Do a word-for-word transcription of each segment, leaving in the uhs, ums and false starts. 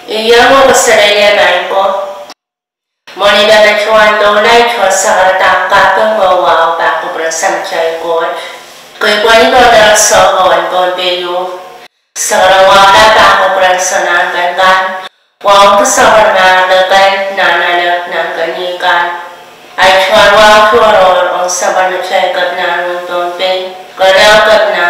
Iang oh kaselehlie maing ko. Mwohni patohwan doula, I tohn sakaradahn kaping oh wahu pahn kupwuren Samatail Koht. Kei pwehn dohla sohte en Pohnpei ieu. Sakaradahn wahla pahn kupwuren Sounkomouro kan, wahu en Sounkomouro kan, nan alek nan kenikan. Ai tohn wahu tohrohr ong sapwellimatail Kepina en wehin Pohnpei, Kepina,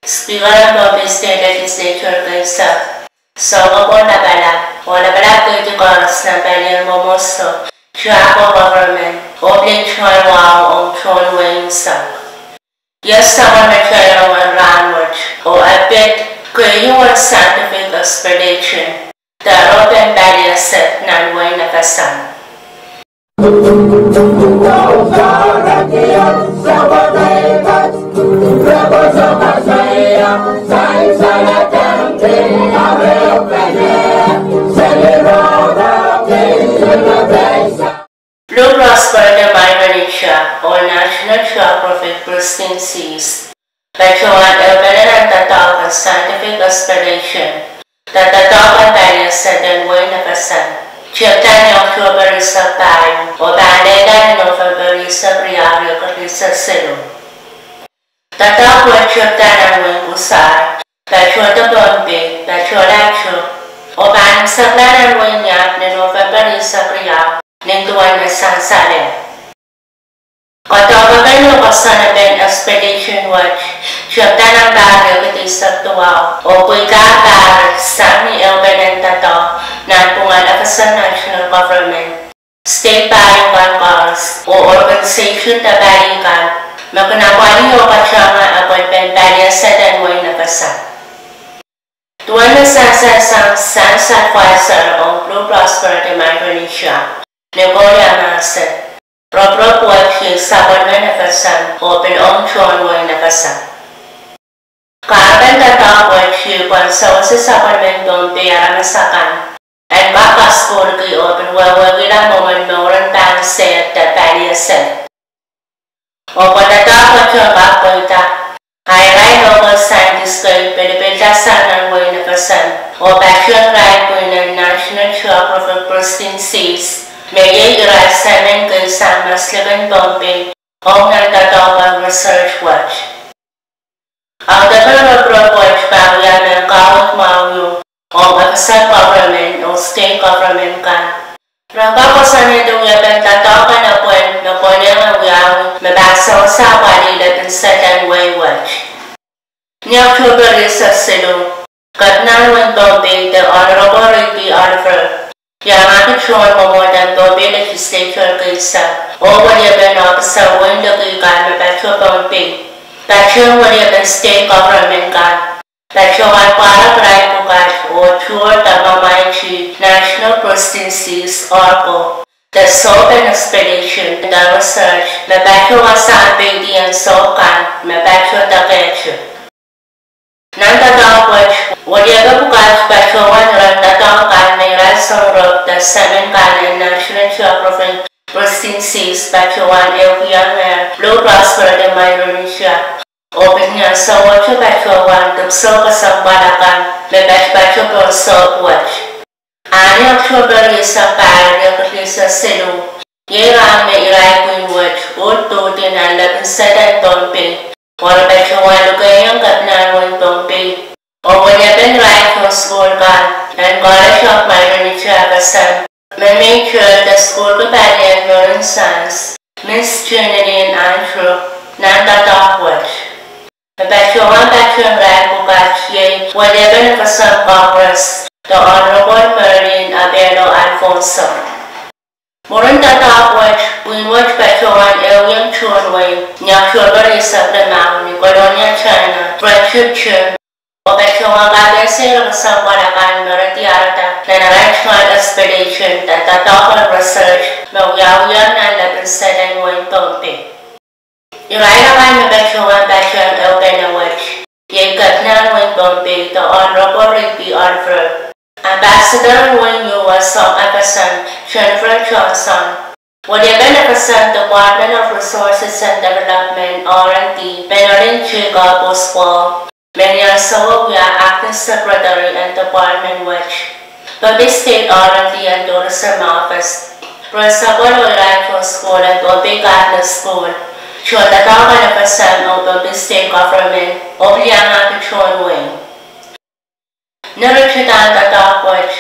Speaker en Pohnpei State Legislature keisek, Sounkomouro lapalap, oh lapalap kei koaros nan palien mwomwohdiso, tiahk oh government, oh pil tohn wahu ong tohn wehi sang. Iei sapwellimatail rongen rahnwet, oh e pid keieun scientific expedition, de ropin pali eset nan wehin FSM. Blue Prosperity Micronesia oh National Geographic Pristine Seas patohwan ehupene nan doadoahk en scientific expedition, de doadoahk en pali eset en wehin FSM, tepda ni Oktohper eisek pahieu, oh pahn lelda ni November eisek riau, riekid rieisek siluh. Doadoahk wet tepda nan wehin Kusair, patohda Pohnpei, patohla Tok, oh pahn isekla nan wehin Iap ni November eisek riau, nin duwen me sansal. Koadoahk kan oh koasoanepen expedition wet tepda nan pahr riekid eisek duwau, oh pweidahr pahr sang ni ehupenen doadoahk nanpwungen FSM National Government, state pahieu kan koaros, oh organization de pali kan me kin apwalih oh katohng apwalipen pali eset en wehin FSM. Duwen me sansal sang Science Advisor ong Blue Prosperity Micronesia, Nicole Yamase, roporop wet iei sapwellimen FSM oh pil ong tohn wehin FSM. Kahrepen doadoahk wet iei pwehn sewese sapwellimen Pohnpei aramas akan en kak kasukuhlki oh pil wehwehkihla mwomwen mouren pahn sehd de pali eset. Oh pwe doadoahk wet en kak pweida, a irail local scientist kei pilipilda sang nan wehin FSM oh patehng irail pwihn en National Geographic Pristine Seas, me iei irail semen kei sang maslikin Pohnpei ong nan doadoahk en research wet. Audepen roporop wet pahn wia mehn kawehwe mwahu ieu ong FSM government oh state government kan. Re kak koasoanehdi wiepen doadoahk kan apwal me konehng wiawi me pahn sewese apwalih lepin sehd en wehi wet. Ni Oktohper eisek siluh, Kepina en wehin Pohnpei, the Honorable Rigby Oliver, iangahki tohn mwomwohden Pohnpei Legislature keisek oh weliepen ohpis en wehin liki kan me patoh Pohnpei, patehng weliepen state government kan patohwan pwarek irail pwukat oh tour de mwamwaiti National Pristine Seas Argo, de sohpen expedition de research me patohwan sang peidi en soh kan me patohda kehte. Nan doadoahk wet, weliepe pwukat patohwan iren doadoahk kan me irail sounrop de semen kan en National Geographic Pristine Seas patohwan ehukihongehr Blue Prosperity Micronesia, oh pil ni ansou wet patohwan dipwisou kesempwal akan me patpatohwan soh wet. A ni Oktohper eisek pahieu, riekid rieisek siluh, iei rahn me irail pwihn wet uhdin nan lepin sehd en Pohnpei, oh re patohwan lukehiong Kepina en wehin Pohnpei oh weliepen irail tohn sukuhl kan en College of Micronesia FSM, me major de sukuhlki palien Marine Science, Miss Jeanilyn Andrew, nan doadoahk wet. Me patohwan patehng irail pwukat iei weliepen FSM Congress, the Honorable Merlin Apelo Alfonso. Mwurin doadoahk wet, pwihn wet patohwan ehuiong tohn wehi ni Oktohper eisek limau ni Kolonia, China, Friendship Gym, oh patohwan kapehse ire kesempwal akan me re diarada nan irail tohn expedition de doadoahk en research me wiawiong nan lepin sehd en wehin Pohnpei. Irail akan me patohwan patehng ehupene wet iei Kepina en wehin Pohnpei, the Honorable Rigby Oliver, Ambassador en wehin U S ong FSM, Jennifer Johnson, weliepen FSM Department of Resources and Development, R and D, Menolin Jacob Oswald, me ni ansou wia Acting Secretary en department wet, Pohnpei State R and D and Tourism Office, principal oh irail tohn sukuhl en Pohnpei Catholic School, tohndoadoahk en FSM oh Pohnpei State Government, oh pil iangahki tohn wehi. Ni ritidahn doadoahk wet,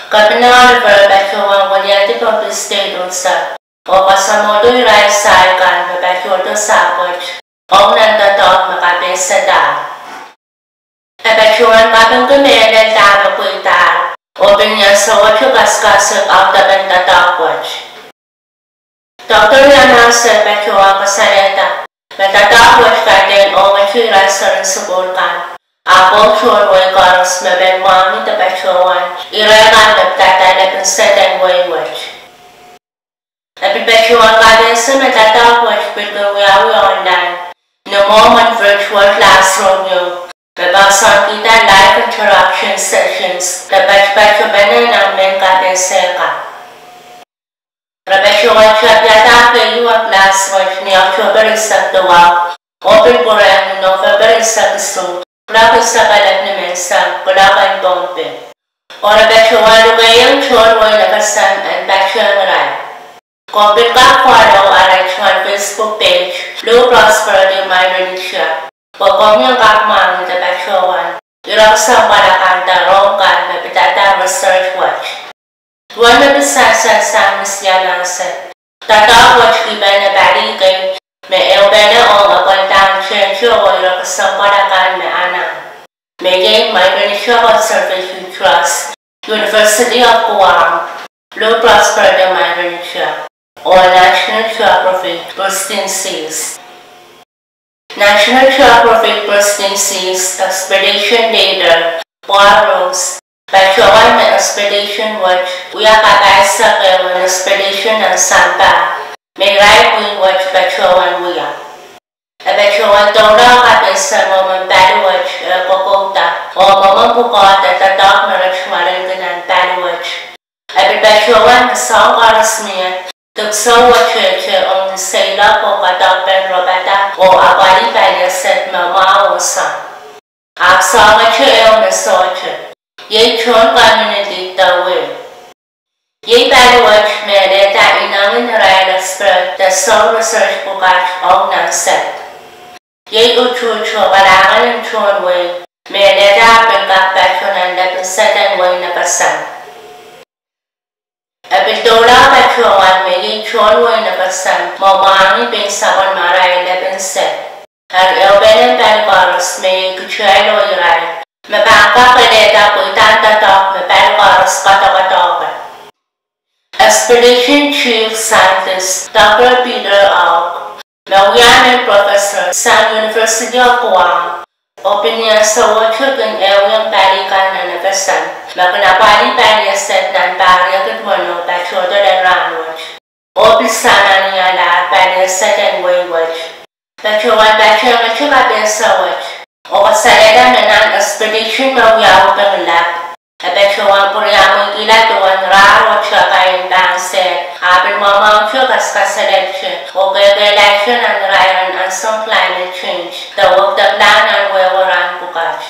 Kepina Oliver patohwan wiliandi Pohnpei State unsek, oh kasamwohdo irail sair kan me patohdo sahpwet ong nan doadoahk me kapehseda. E patohwan kapingki mehlel dahme pweidahr, oh pil ni ansouwet kasikasik audepen doadoahk wet. Doctor Yamase patohwan kasalehda me doadoahk wet kaidehn ongete irail seren sukuhl kan, ahpw ong tohn wehi koaros me men mwahngih de patohwan irail kan me pidada lepin sehd en wehi wet. E pil patohwan kapehse me doadoahk wet pil kin wiawi online, ni mwomwen virtual classroom ieu, me poahsoankihda live interaction sessions de patopatopene nan mehn kapehse kan. Re patohwan tapiada keieu class wet ni October eisek duwau, oh pil pwurehng ni November eisek isuh, kuloak eisek elep nimenseng, kuloak en Pohnpei. Oh re patohwan lukehiong tohn wehin FSM en patehng irail. Komw pil kak follow arail Facebook page, Blue Prosperity Micronesia, pwe komw iang kak mwahngih de patohwan ire kesempwal akan de rong kan me pidada research wet. Duwen me pil sansal sang Miss Yamase, doadoahk wet kihpene pali kei me ehupene ong apwalih dahn tehte oh ire kesempwal akan me anahn, me iei Micronesia Conservation Trust, University of Guam, Blue Prosperity Micronesia, oh National Geographic Presidencies. National Geographic Presidencies Expedition Leader Paul Rose patohwan me expedition wet wia kapahisek ehu en expedition nan sampah me irail pwihn wet patohwan wia. E patohwan doula kapehse mwomwen pali wet eh kokouda, oh mwomwen pwukoahda doadoahk me re tungoalenki nan pali wet. E pil patohwan me soahng koaros mie, dipwisou wetehte ong ni seiloak oh kadoahkpen ropata oh apwalih pali eset me mwahu oh soang. Ahpw soahngete ehu me sohte, iei tohn community de wehi. Iei pali wet me lelda inengen irail expert de song research pwukat ong nan sehd. Iei utuht oh kalahngan en tohn wehi me lelda pil kak patoh nan lepin sehd en wehin FSM. E pil doula patohwan me iei tohn wehin FSM me mwahngih pein sapwellimarail lepin sehd. Eri ehupenen pali koaros me iei kitail oh irail me pahn kak lelda pweidahn doadoahk me pali koaros kadokadohke. Expedition Chief Scientist Doctor Peter Auk, me wia mehn professor sang University of Guam, oh pil ni ansouwet kin ehukihong pali kan nan FSM me kin apwalih pali eset nan pahr riekid weneu patohdo lel rahnwet, oh pil samanialahr pali eset en wehi wet. Patohwan patehngete kapehse wet oh kasalehda me nan expedition me wiawi Pangilap, e patohwan pwuriamweikihla duwen rahr oh takain pahn sehd, ahpw pil mwamwahute kaskasalelte oh kehkehlailete nan irairen ansoun climate change de wekidekla nan wehwehn rahn pwukat.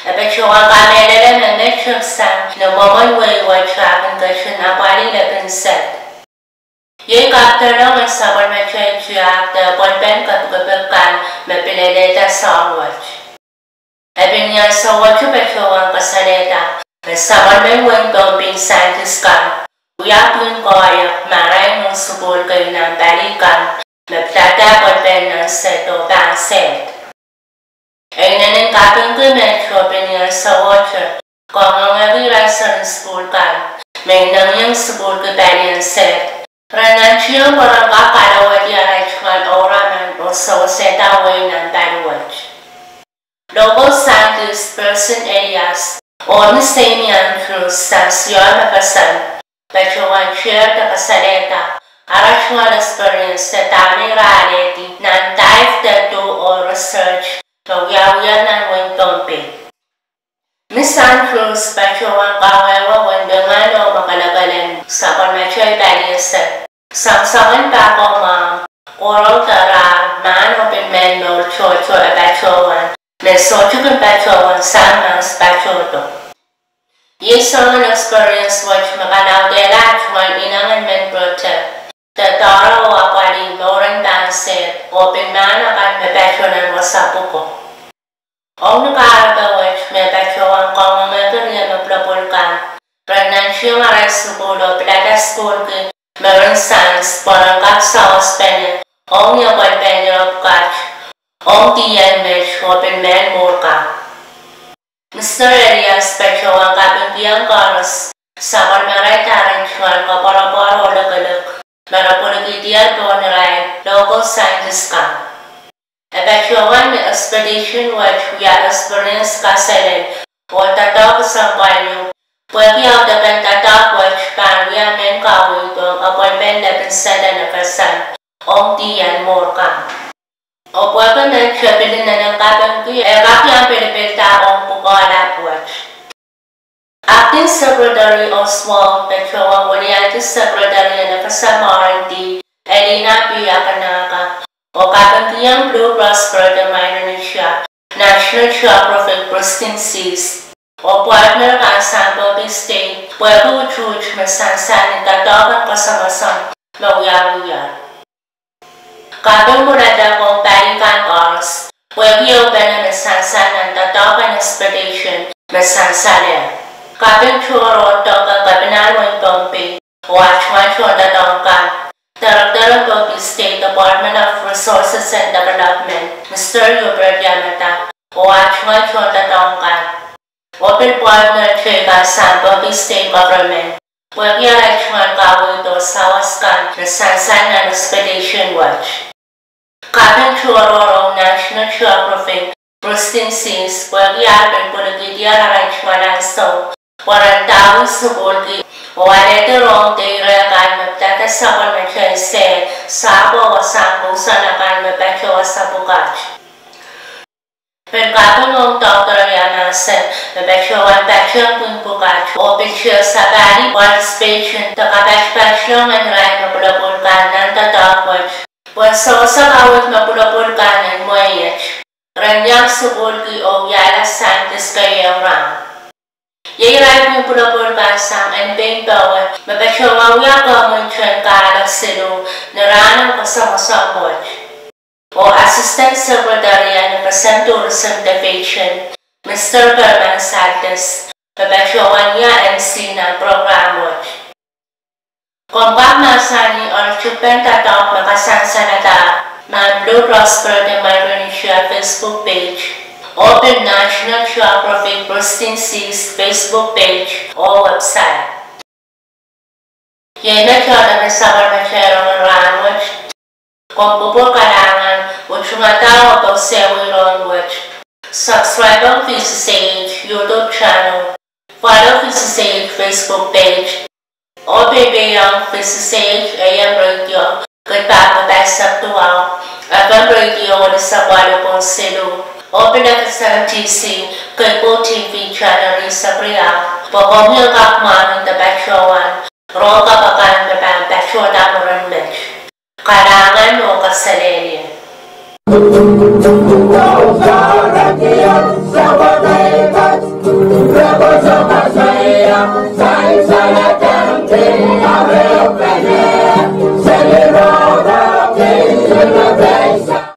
E patohwan kamehlele me met tepsang ni mwomwen wehi wet ahpw kin ketin apwalih lepin sehd. Iei kapitolong en sapwellimatail tiahk de pwelpen kepikipik kan me pil lelda soahng wet. E pil ni ansouwet patohwan kasalehda me sapwellimen wehin Pohnpei scientist kan wia pwihn koahiek me arail nohn sukuhl kei nan pali kan me pidada pwelpen nan sehd oh pahn sehd. E inenen kapingki me tohpenian sowohte kangoangehki irail seren sukuhl kan me inengieng sukuhlki palien sehd. Re nantihong pwe re kak kalowehdi arail tungoal ouraman oh sewesehda wehi nan pali wet. Local scientist Percy Elias oh Miss Amy Andrews sang Siohn FSM patohwan share de kasalehda ara tungoal experience de dahme ira alehdi nan dive de do oh research me wiawi nan wehin Pohnpei. Miss Andrews patohwan kawehwe wen lingan oh mwakelekel en sapwellimatail pali sehd, sangsangen pahko mwahmw, coral de rahr, mahn oh pil mehn mour tohto e patohwan me sohte kin patohwan sang mahs patohdo. Iei soangen experience wet me kalaudehla tungoal inengen men pwurte, de doare oh apwalih mouren pahn sehd, oh pil mahn akan me patohwan en wasa pwuko. Ong ni kahrepe wet me patohwan kangoangehki rie me pwulopwul kan, ren nantihong arail sukuhl oh pilada sukuhlki me ren science pwe ren kak sawaspene ong ni apwalih pahn ire pwukat ong dih en met oh pil mehn mour kan. Mister Elias patohwan kapingkihong koaros sapwellimarail daring tungoal koapworopwor oh likilik me re pwilikihdier pohn irail local scientist kan. E patohwan me expedition wet wia experience kaselel oh doadoahk kesempwal ieu, pwehki audepen doadoahk wet pahn wia mehn kaweid ong apwalipen lepin sehd en FSM ong dih en mour kan. Oh pwehki me tepil inenen kapingki, e kak iang pilipilda ong pwukoa lap wet. Acting Secretary Oswald patohwan weliandi Secretary en FSM R and D, Elina P. Akinaka, oh kapingkihong Blue Cross Greater Micronesia National Geographic Pristine Seas, oh partner kan sang Pohnpei State, pwehki utuht me sansal ni doadoahk en koasoakoasoan me wiawiher. Kaping pwuladek ong pali kan koaros, pwehki ehupene me sansal nan doadoahk en expedition me sansalehr. Kaping tohrohr doke Kepinahn wehin Pohnpei, oh ah tungoal tohndoadoahk kan, Director en Pohnpei State Department of Resources and Development, Mister Hubert Yamada, oh ah tungoal tohndoadoahk kan. Oh pil partner teikan sang Pohnpei State Government, pwehki arail tungoal kaweid oh sawas kan me sansal nan expedition wet. Kaping tohrohr ong National Geographic Pristine Seas, pwehki ah pil pwilikihdier arail tungoal ansou, pwe ren dahwi sukuhlki, oh alehdi rohng de ire kan me pidada sapwellimatail sehd, sahpwo oh wasahn kousoan akan me patoh wasa pwukat. Pil kaping ong Doctor Yamada me patohwan patehng pwihn pwukat, oh pil tiahk sapahl participation de kapatpatohlong en irail me pwulopwul kan nan doadoahk wet, pwe sohte kaweid me pwulopwul kan en mwehi et, ren iang sukuhlki oh wiahla scientist keieu rahn. Iei irail pwihn pwulopwul kan sang en pein powe me patohwan wia kamwehten kahlap siluh ni rahn en koasoakoasoan wet. Oh Assistant Secretary en FSM Tourism Division, Mister Perman Saltis, me patohwan wia MC nan program wet. Komw kak mahsanih eri tikipen doadoahk me kasansaladahr nan Blue Cross Greater Micronesia Facebook page, oh pil National Geographic Pristine Seas Facebook page oh website. Iei me tohto me sapwellimatail rongen rahn wet. Komw pwupwur kalahngan, utung adahr oh sewese rongen wet. Subscribe ong V C C H YouTube channel, follow V C C H Facebook page, oh peipeiohng V C C H A M radio, kei pahpa pahisek duwau, F M radio elisek waluh pwong siluh, oh pil F M T C, cable T V channel riehsek riau, pwe komwi en kak mwahngih de patohwan rohng kapw akan me pahn patohda mwurin met. Kalahngan oh kaselehlie.